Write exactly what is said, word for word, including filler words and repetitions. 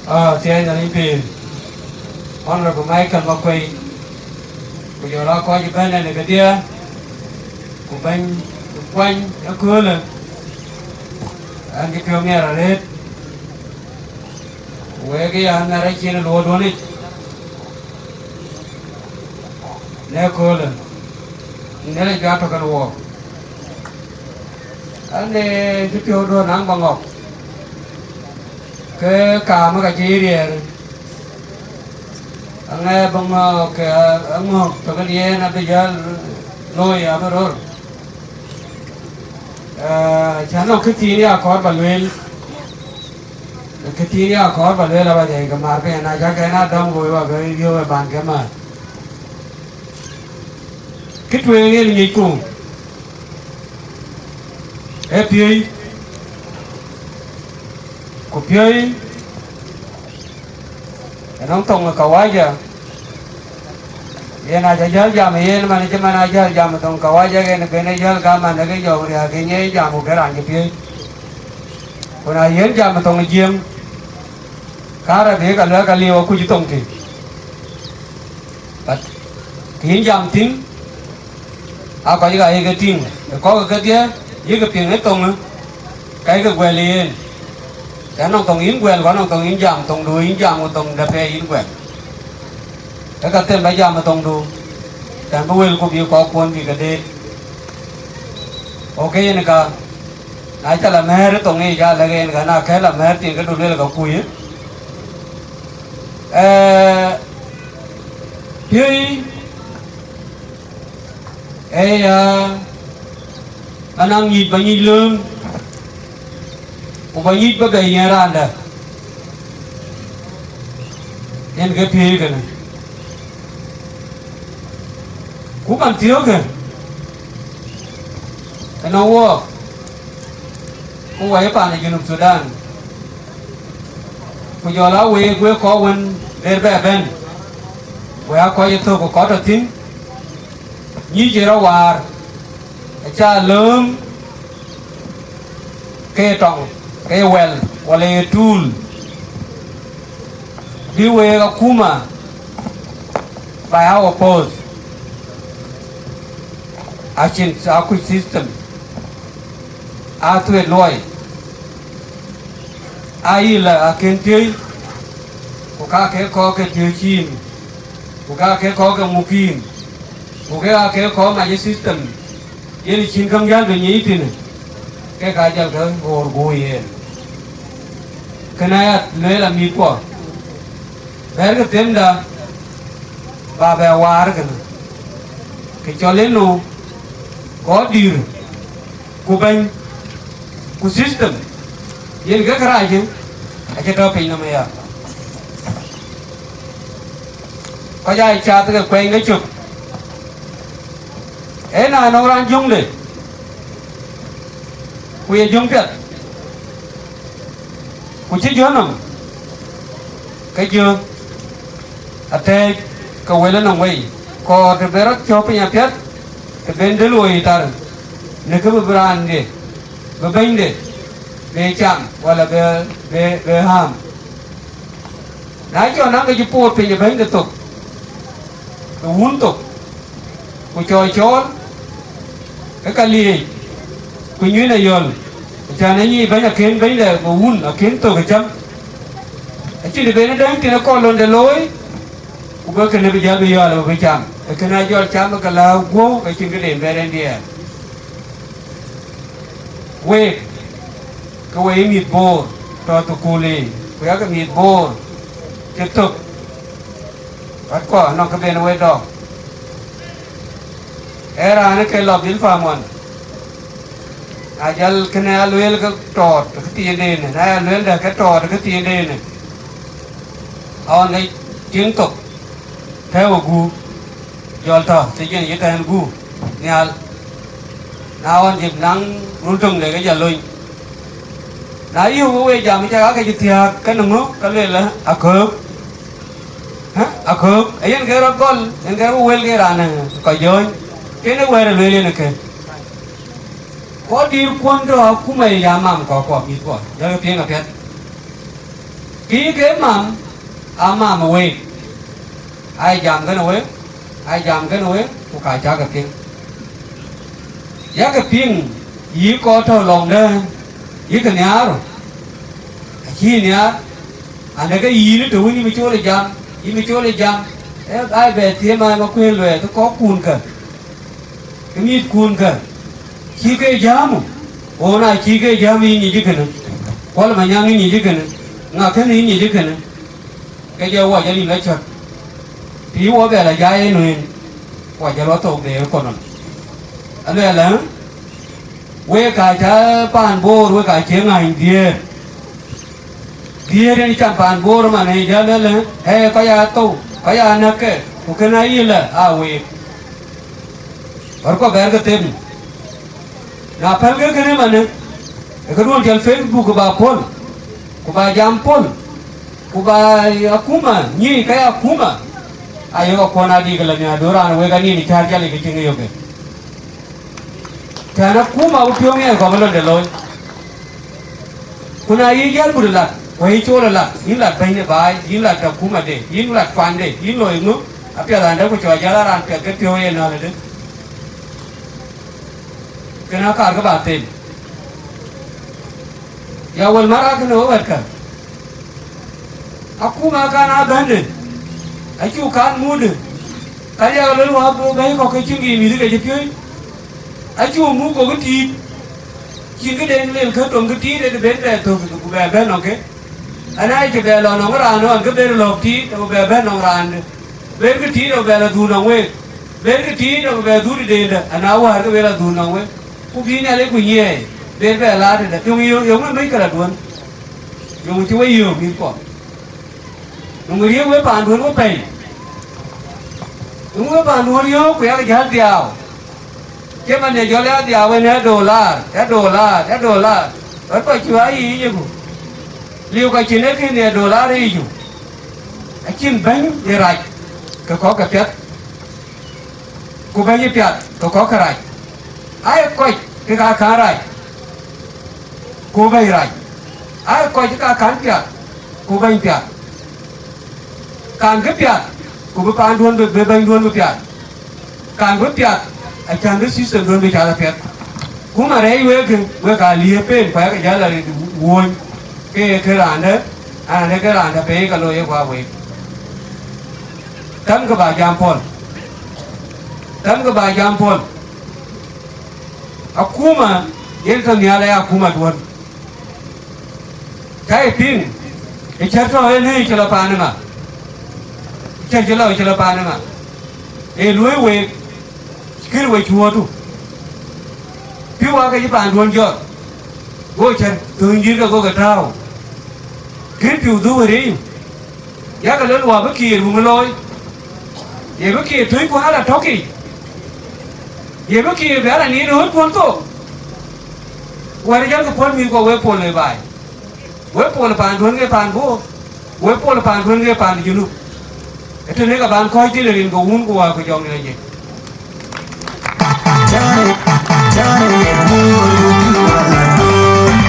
Ah, thiɛɛi Nhialic pïïr, Honorable Michael Makuei, ku jɔl aa kɔc ëbɛ̈n ënë kedhie, ku bɛ̈ny kuany ëköölë, an, cï piɔ̈u miɛt arëët, ku wek ë ya mɛ̈r acïn ë luɔɔduɔ̈nic në ëköölë, Nhialic bï a tɔ̈ kenë wɔɔk. An, ee cï piɔ̈uduɔ̈n naŋ ba ŋɔk, ke kaam ka cï riɛɛr, aŋɛ bï ŋɔk ke aŋɔ̈k tök yen abï jäl looi abï röör. Ee, cän nɔŋ kë thiin ya kɔɔr ba lueel, kë thiin ya kɔɔr ba lueel aba jai ke maar piny, na cak en a dɔm woi ba ke yöök ë ban ke maar. Kë tueŋ yen ŋicku, ee piööc, ku piööc ënɔŋ thoŋ ë kawaja, yen aca jäl jam ë yen man cï man a jäl jam ë thoŋ kawaja, yen ben ë jäl gam man ë ke jɔk riääk ke nyiɛc jam ku ke raan cï piööc. Ku na yen jam ë thoŋ ë Jiëŋ, ka rɛ̈t bï ka luɛk ka liu akuc ë thoŋ tïŋ. But kë yïn jam thïn, aa kɔc ka ye ke tïŋ, ë kɔ̈k kedhie yïk piŋ ë thoŋë, ka yïk guɛl yen. Yɛn nɔŋ thoŋ yïn guɛl, ku anɔŋ thoŋ yïn jam, thoŋdu yïn jam, ku thoŋ dɛ̈ pɛɛi yïn guɛl. Ke ka them ba jam ë thoŋdu, tɛ̈n bï wëlku bï kɔckuɔ̈n bï ke deet. Oke yen ka, na ca la mɛ̈ɛ̈r ë thoŋ yic, aa lɛ̈k yen ka, na kɛ̈l la mɛ̈ɛ̈r tiŋ, ke du luel ka kuc ë. Ee, piööc ë ya, ba naŋ nyic, ba nyic lööm, ku ba nyic ba bɛ yiɛ̈n raandä, yen ke piööc kënë. Ku man thiöökë ënɔŋ wɔɔk, ku wɔ ye paan ë Junub Thudan, ku jɔl aa week, wek kɔc wën der bɛ bɛ̈n, wek aa kɔc ë thök ku kɔc tɔ̈ thïn, nyic ë rɔt waar, acä lööm ke tɔŋ, ke wɛl, wala ye tuul, bï week akuma by our force, acïn akuc system, aa thuet luɔi, aa yï la akën piööc, ku ka ke kɔ̈k ke piööc yïn, ku ka ke kɔ̈k ke muk yïn, ku ke aa ke kɔ̈k mac ë system, yen cïn käŋ jäl bï nyic thïn, ke ka jɔl ke ɣoor guur yen. Kënë aya lueel amïthkuɔ, bɛ̈ɛ̈rkë themda, ba bɛ waar kënë, kë cɔl ënu, kɔc dïïr, ku bɛ̈ny, ku system, yen ke kërac, acï tɔ̈ piny nɔm aya. Kɔc aa cath ke kuɛny ke cök, ee na nɔŋ raan jöŋde, ku ye jöŋ piɛth, ku cï jɔ̈ɔ̈r nɔm, ke jɔ̈ɔ̈r atɛ̈ɛ̈c ke wël ënɔŋ wei, kɔɔr të ben rɔt cɔ̈k piny apiɛth, të ben dël woi tar, në kë bï bï raande, bï bɛ̈nyde, bï cam, wala bï, bï, bï ɣääm. Na cɔl naŋ ke cï poor piny ë bɛ̈nyde thok, ke wun thok, ku cɔɔl cɔɔl, ke ka liëëc, ku nyuin ayɔ̈l, ku cän ë nyic bɛ̈ny akën bɛ̈nyde, ku wun akën thök ë cäm. Acïn të ben ë däŋ thïn ë kɔn londe looi, ku bï kënë bï jäl bï yɔ̈ɔ̈l abï cam. Ee kënë ajɔl cam ke lääu guɔ̈u, ke cïn këden bɛ̈n en diɛɛr. Week, ke we ye mïth Boor tɔ̈ thukul yiic, ku yakë mïth Boor cï thök, wɛ̈tkuɔ nɔŋ kë ben we dɔ̈k. Ee raan ke lɔ dhil pam ɣɔn, na jɔl kënë alueel ke tɔɔt ë këthiindenë, na ya lueel dɛ̈ ke tɔɔt ë këthiindenë, aɣɔn ke cieŋ thok tɛ̈ɛ̈u ë guur, jɔl tɔ̈ thiëc yen yï tɛ̈ɛ̈n guur nhial. Na ɣɔn jëp naŋ run töŋ de ke jɔ lony. Na yöök we jam cä ka ke cï thiääk, ke në ŋö ke lueel, aköök. Hä? Aköök. Ee yen ke rɔt gɔl, yen ke rɔt wël ke raan, eh, kɔc jɔ̈ɔ̈ny. Kën ee wɛ̈ɛ̈r ë lueel yen ë kën. Kɔc dïïr kuɔn tɔ̈ akuma ye ya mam kɔ̈k kuɔ mïth kuɔ, jɔlkë piŋ apiɛth. Kï ke mam, a mam ë week, aa jam kënë week, aa jam kënë week, ku ka cäkï piŋ. Yakï piŋ, yï kɔc tɔ̈ lɔŋde, yïkï nhiaar, acï nhiaar, andeke yïn të wën yï mï cool ë jam, yï mï cool ë jam, ee, aa bɛ thiëm aa Makuëi Luɛɛth kɔ̈kkun kë, ke mïthkun kë, cï ke jääm, ɣo na cï ke jääm yï nyic kënë, Kuɔl Manyaŋ yï nyic kënë, ŋa kënë yï nyic kënë, ke jɔ wɔ jɔ lim la cɔ̈t, të yï wɔ bɛ la jai ë nueen, wɔ jɔ lɔ thok de ë kɔnɔn. Aluɛɛl ë, wek ka cä paan Boor, wek ka cie ŋany dhiëër. Dhiëër en cam paan Boor man ë jɔ lueel, ee, kɔc aa thou, kɔc aa näk ke, ku kën ayï lë aa week. Wärkɔ bɛ̈ɛ̈r ke them. Na pälkë kënë manë, ë këduön cɔl Facebook ba pol, ku ba jam pol, ku ba akuma nyic ke akuma, ayök akuɔn adï ke lɔ nhiaar, duöör raan wek anïn cäär calic ke cïŋ yök. Tɛ̈n akuma bï piɔ̈u ŋɛɛr kɔ̈k ë londe looi. Ku na yï jäl but lat, ku yï cool ë lat, yïn lat bɛ̈ny ë baai, yïn lat akumade, yïn lat kuande, yïn loi ŋö, apiɛth ande ku cɔɔc jäl a raan piɛth ke piɔ̈u yen nälëde. Kën akaar kë ba them. Ya wël mär akënë wek wɛ̈tkë. Akuma kan aa bɛ̈nde, acuk kan muutde, ka yak lël wä bɛ̈i kɔ̈k ke cïn ke mïth ke cï piööc, acuk muk gokï tiit, cïn këden lel kë toŋkï tiit ëdï ben bɛ thök ku bɛ bɛ̈n nɔŋ ke. Ëna cï bɛ lɔ nɔŋ raan ɣɔn ke ben lɔ̈k tiit ku bɛ bɛ̈n nɔŋ raande, ben kë tiit ku bɛ lɔ dhur nɔŋ week, ben kë tiit ku bɛ dhur tëdendä, ëna wäär ke ben lɔ dhur nɔŋ week, ku bï Nhialic ku nyiɛɛi ben bɛ laar tëdä. Yöŋ yöŋ yöŋ ë mec këraduön. Yöŋ cï we yöök mïthkuɔ. Yöŋ riëëu we paanduön we pɛ̈i. Yöŋ we paanduön yöök ku yak jäl dhiau. Cï man ye jɔl ya dhiau en ë dolar, ë dolar, ë dolar. Wek kɔc cï wa yiic yiku. Liu ka cïn ee kën ye dolar yiicu. Acïn bɛ̈ny ye rac ke kɔ̈k ke piɛth. Ku bɛ̈ny piath ke kɔ̈k kërac, aa kɔc ke ka kaŋ rac, ku bɛ̈ny rac, aa kɔc ke ka kaŋ piath, ku bɛ̈ny piath. Kaŋ kë piath, ku bï paanduön bï, bï bɛ̈nyduön bï piath. Kaŋ bï piath, acän bï system duön bï cath apiɛth. Ku ma rɛɛc wek, wek aa liëëp en, ku ayakë jäl arëët wuööny, ke ye kë raandë, raandë ke raandë pei ka looi ye kuak wek. Thamkë ba jam pɔ̈l. Thamkë ba jam pɔ̈l. Akuma yen tɔ̈ nhial aya akuma duɔ̈n. Ka ye piŋ, ë cär tɔ̈ en ë cï lɔ paan ëma. Ë cär cï lɔ cï lɔ paan ëma. Ee luöi week, kër we cuɔ̈ɔ̈tu. Pïu wakë cï paanduön jɔt. Go cär thööny dït ke gokë tääu. Kën pïu dhuk ë riëëc. Yakë lël wä bï kiir wun ë looi, ye bï kiir tuöckuɔn ala tɔ̈kic, ye bï kiir bï ala nin ɣöötkuɔn thok. Wär jälkï puɔ̈l mïthkuɔ wek pol ë baai, wek pol ë paanduön ke paan Bor, wek pol ë paanduön ke paan Junub. Ë tënë ke ban kɔ̈ɔ̈c thïn rin ke wun ku wäär ku jɔŋdït aye.